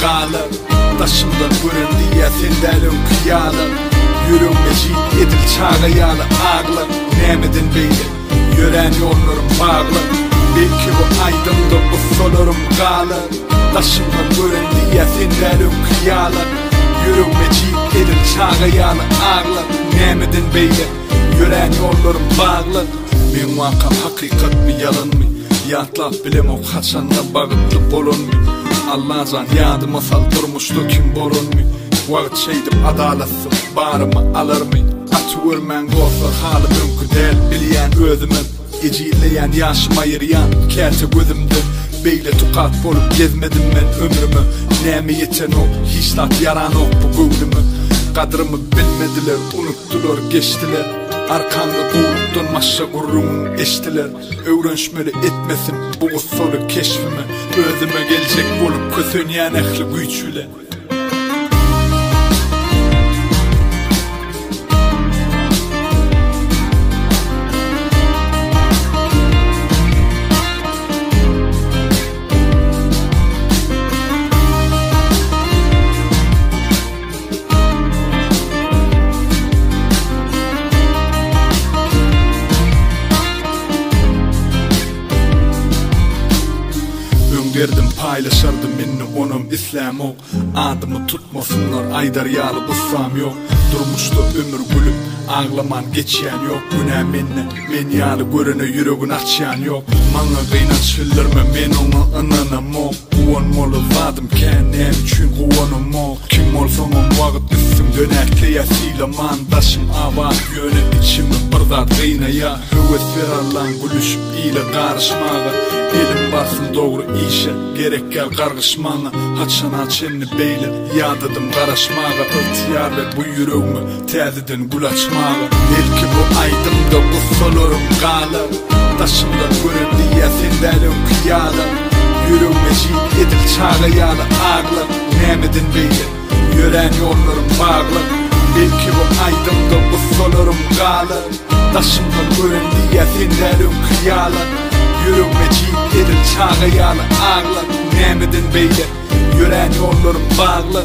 galar. Daşymdan gören diýýä sen däl öňki ýaly. Ýüregim ejiz edil çaga ýaly aglar. Nämeden beýle ýörän ýollarym bagly. Belki bu aýdymda gussalarym galar. Daşymdan gören diýýä sen däl öňki ýaly. Ýüregim ejiz edil çaga ýaly aglar. Nämeden beýle ýörän ýollarym bagly. Meň wakam hakykatmy ýalanmy. Ýatlap bilemok haçanda bagytly bolanmy. Allajan ýadyma sal durmuşda kim bolanmy. Wagt şeýdip adalatsyz barymy alarmy. Gaty görmäň dostlar halym öňki däl bilýän özümem. Ejizleýän ýaşym aýyrýan käte gözümden. Beýle tukat bolup gezmedim men ömrüme. Näme ýetenok hiç zat ýaranok bu göwnüme. Gadrymy bilmediler unutdylar geçdiler. Arkamda gowlukdan başga gürrüňiň eşdiler. Öwrenşmeli etmesin bu gussaly keşbime. Özüme geljek bolup kösenýän ähli güýç bile. Öň derdim paýlaşardym indi onam islämok. Adymy tutmasynlar aýdar ýaly gussam ýok. Durmuşda ömür gülüp, aglaman geçýän ýok. Günä mende, men ýaly görene ýüregini açýan ýok. Maňa gynanç bildirme men oňa ynanamok. Guwanmaly zadym kän näme üçin guwanamok. Kim bolsaňam wagt üstüňden ätleýä sylaman. Daşym abat ýöne içimi bir zat gynaýa. Höwes ber Allaň gülüşip ile garyşmaga. Elim barsyn dogry işe gerek gel gargyş maňa. Haçana çenli beýle ýadadym garaşmaga. Ygtyýar ber bu ýüregime täzeden gül açmaga. Belki bu aýdymda gussalarym galar. Daşymdan gören diýýä sen däl öňki ýaly. Ýüregim ejiz edil çaga ýaly aglar. Nämeden beýle ýörän ýollarym bagly. Belki bu aýdymda gussalarym galar. Daşymdan gören diýýä sen däl öňki ýaly. Ýüregim ejiz edil çaga ýaly aglar. Nämeden beýle ýörän ýollarym bagly.